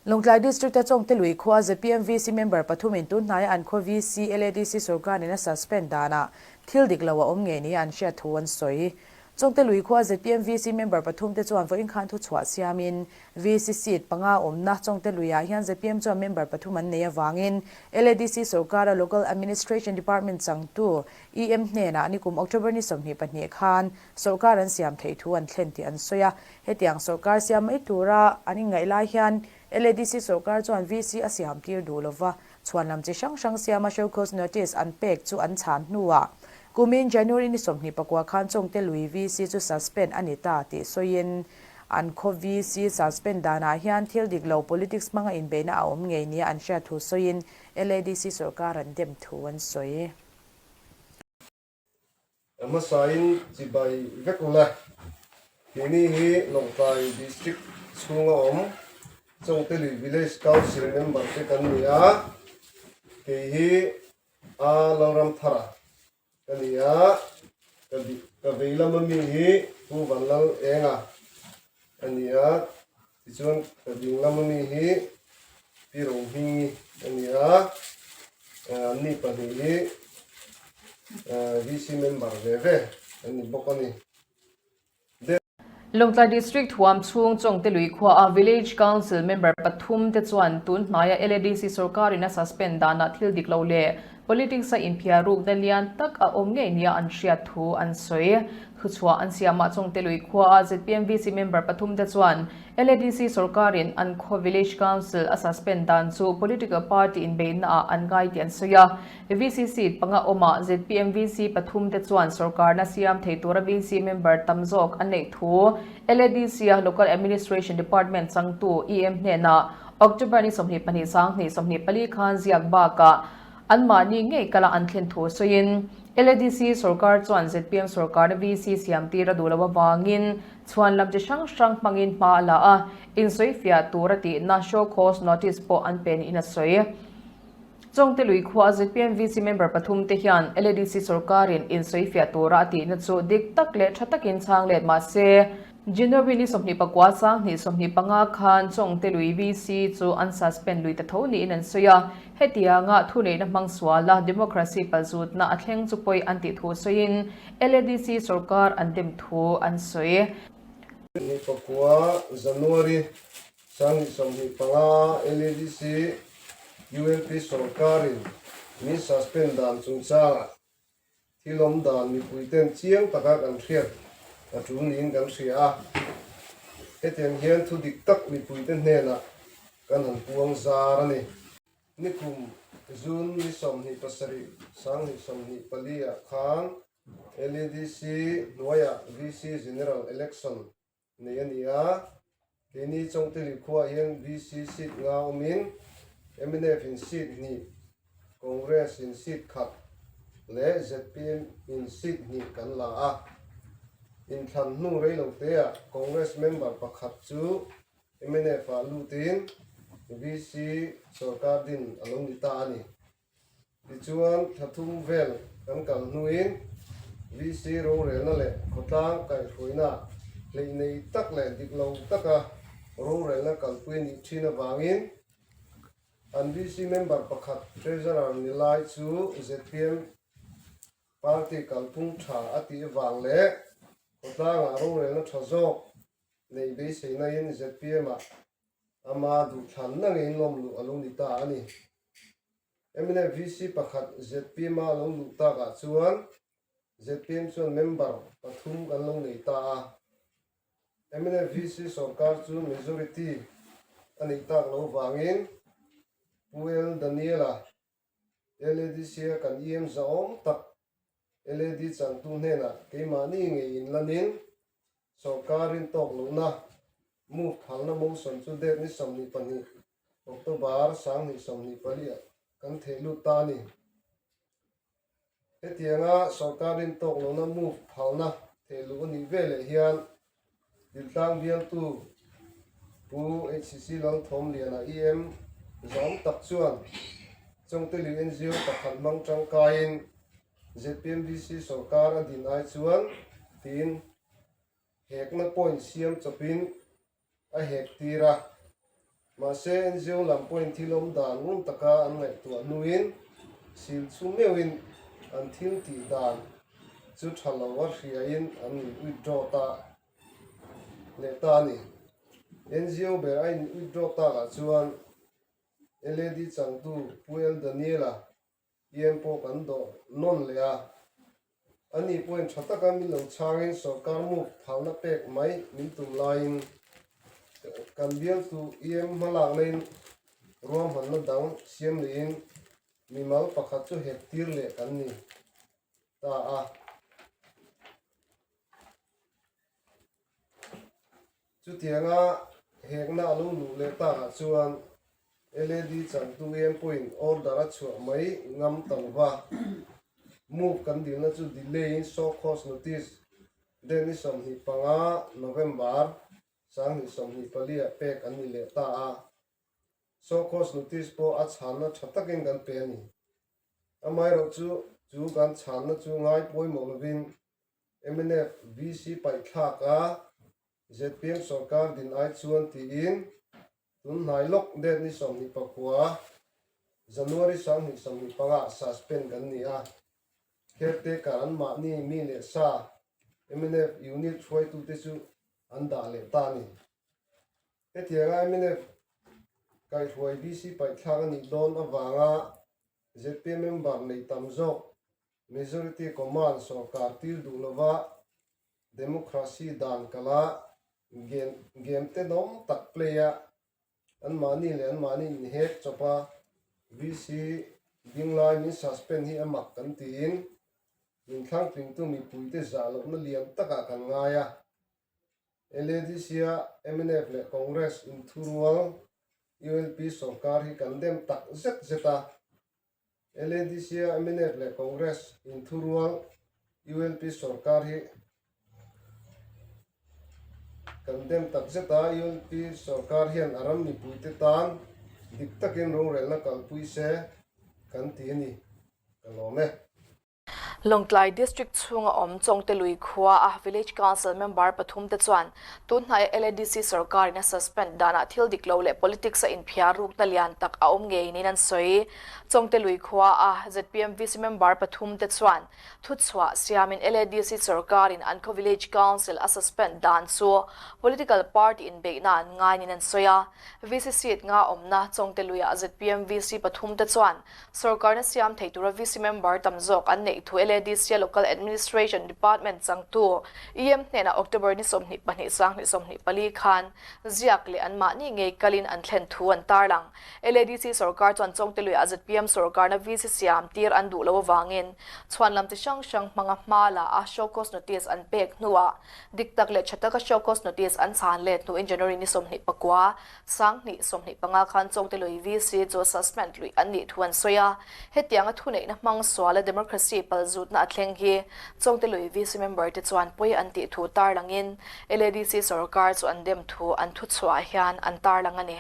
Lawngtlai District-a Chawngtelui khua zpm VC member pathumin tun hnaia an khua VC LADC sorkarin a suspend danah thil dik lo a awm ngei nia an hriat thu an sawi. Chawngtelui khua zpm VC member pathumte chuan vawiin khan thuchhuah siamin VC seat panga awmna Chawngteluiah hian zpm chuan member pathum an nei avangin LADC sorkara Local Administration Department changtu EM hnenah nikum October ni 22 khan sorkar an siam theih thu an thlen tih an sawi a. Hetiang sorkar siam mai tura an inngaih lai hian LADC sorkar chuan VC a siam tir duh lova, chhuan lam chi hrang hrang siama show cause notice an pek chu an chhan hnuah kumin January ni 24 khan Chawngte Lui VC chu suspend a ni ta tih sawiin an khaw VC suspend danah hian thil dik lo politics hmanga inbeihna a awm ngei nia an hriat thu sawiin LADC sorkar an dem thu an sawi. A hmasain chibai vek ula, keini hi Lawngtlai District chhunga awm Chawngtelui Village Council member te kan ni a, kei hi a Lalramthara ka ni a, ka vei lama mi hi Pu Vanlal Enga a ni a, tichuan ka ding lama mi hi Pi Rohmingi a ni a, anni pahnih hi VC member ve ve an ni bawk a ni. Lawngtlai District huam chhung Chawngtelui khuaa Village Council member pathum te chuan tun hnaia LADC sorkarin a suspend danah thil dik lo leh Politics a inphiar rukna lian tak a awm ngei nia an hriat thu an sawi. Thuchhuah an siamah Chawngtelui khuaa zpm VC member pathum te chuan LADC sorkarin an khaw Village Council a suspend dan chu political party inbeihna ah an ngai tih an sawi a. VC seat panga awmah zpm VC pathum te chuan sorkarna siam thei tura VC member tam zawk an neih thu LADC a Local Administration Department changtu EM hnenah October ni 22 sanghnih 24 khan ziak bakah anmahni ngei kala an thlen thu sawiin LADC sorkar chuan zpm sorkarna VC siam tir a duh loh avangin chhuan lam chi hrang hrang hmangin hma a la a, insawifiah tur a tihna show cause notice pawh an pe niin a sawi. Chawngtelui khua zpm VC member pathum te hian LADC sorkarin insawifiah tura a tihna chu dik tak leh tha takin chhang let mah se, January ni 24 sanghnih 25 khan Chawngtelui VC chu an suspend lui ta tho niin an sawi a, hetianga thuneihna hmang suala democracy palzutna a thleng chu pawi an tih thu sawiin LADC sorkar an dem thu an sawi. Ni pakua January sanghnih 25 LADC ULP sorkarin min suspend dan chungchangah Thil awm dan mipuiten chiang taka kan hriat a tul niin kan hria a, hetiang hian thu dik tak mipuite hnenah kan han puang zar a ni. Nikum June ni 27 2024 ah khan LADC hnuaiah VC General Election nei a ni a, keini Chawngtelui khuaah hian VC seat nga awmin mnf in seat hnih, Congress in seat khat leh zpm in seat hnih kan la a. Inthlan hnu rei lo teah Congress member pakhat chu mnf ah lutin VC sorkar din a lo ni ta a ni. Tichuan, thla thum vel kan kal hnuin VC rorelna leh khawtlang kaihhruaina hleih nei tak leh dik lo taka rorelna kalpui a nih thin avangin an VC member pakhat Treasurer ni lai chu zpm party kalphung tha a tih avang leh khawtlangah rorelna tha zawk neih beiseinain zpm ah ama duhthlanna ngeiin lawm luh a lo ni ta a ni. Mnf VC pakhat zpm a lo luh takah chuan zpm chuan member pathum kan lo nei ta a. Mnf VC sorkar chu majority a neih tak lo vangin Pu L Daniela LADC a kan EM zahawm tak LAD changtu hnenah keimahni ngei inlanin sorkarin tawk lohna move phalna motion chu date ni 22 October 2024 ah kan theh lut ta a ni. Hetianga sorkarin tawk lohna move phalna theh luh a nih veleh hian Diltlang bialtu Pu HCC Lalthawmliana EM zawm tak chuan Chawngtelui NGO pakhat hmang tangkaiin ZPMVC sorkar a din ai chuan tiin hekna point siam chawpin a hek tir a. Mahse, NGO lam pawhin thil awm dan ngun taka an ngaihtuah hnuin sil chu meuhin an thil tih dan chu tha lo a hriain an in withdraw ta leh ta a ni. NGO ber a in withdraw takah chuan LAD changtu Pu El Daniela Em pawh kan dawh nawn leh a, ani pawhin tha taka min lo chhangin sorkar move phalna pek mai min tum laiin kan bialtu em hmalakna-in ruahmanna dang siam lehin mimal pakhat chu hek tir leh kan ni ta a. Chutianga hekna a lo luh leh takah chuan LAD changtu em pawhin order a chhuah mai ngam ta lo va. Move kan dilna chu delay in show cause notice date ni 25 November 2024 ah pek an ni leh ta a. Show cause notice pawh a chhanna tha takin kan pe a ni. Amaherawhchu chu chu kan chhanna chu ngai pawimawh lovin mnf VC paihthlak a zpm sorkar din ai chuan tiin tun hnai lawk date ni 29 January 2025 ah suspend kan ni a, caretaker an mahni mi leh sa mnf unit hruaitute chu an dah leh ta a ni. Hetianga mnf kaihhruai VC paihthlak a nih dawn avanga zpm member nei tam zawk Majority command sorkar tir duh lova democracy dan kala game game tenawm tak play a anmahni leh anmahni inhek chawp a VC dinglai min suspend hi a mak kan tiin min thlangtlingtu mipuite zah lohna lian takah kan ngai a. LADC-a mnf leh Congress inthurual ULP sorkar hi kan dem tak zet zet a. LADC-a mnf leh Congress inthurual ULP sorkar hi kan dem tak zet a, ULP sorkar hian a ram mipuite tan dik takin rorelna kalpui se kan ti a ni, ka lawm e. Lawngtlai District chhunga awm Chawngtelui khua a Village Council member pathum te chuan tunhnaia LADC sorkarin a suspend danah thil dik lo leh politics a inphiar rukna lian tak a awm ngei niin an sawi. Chawngtelui khua a zpm VC member pathum te chuan thuchhuah siamin LADC sorkarin an khaw Village Council a suspend dan chu political party inbeihna an ngai niin an sawi a. VC seat nga awmna Chawngteluia zpm VC pathum te chuan Sorkarna siam thei tura VC member tam zawk an neih thu LADC-a Local Administration Department changtu EM hnenah October ni 22 2024 khan ziak leh anmahni ngei kalin an thlen thu an tarlang. LADC sorkar chuan Chawngteluiah zpm sorkarna VC siam tir an duh lo avangin chhuanlam chi hrang hrang hmanga hma la a show cause notice an pek hnuah dik tak leh tha taka show cause notice an chhan let hnuin January ni 29 2025 khan Chawngtelui VC chu suspend luih an nih thu an sawi a, hetianga thuneihna hmang suala democracy palzutna a thleng hi Chawngtelui VC member te chuan pawi an tih thu tarlangin LADC sorkar chu an dem thu an thuchhuah hian an tarlang a ni.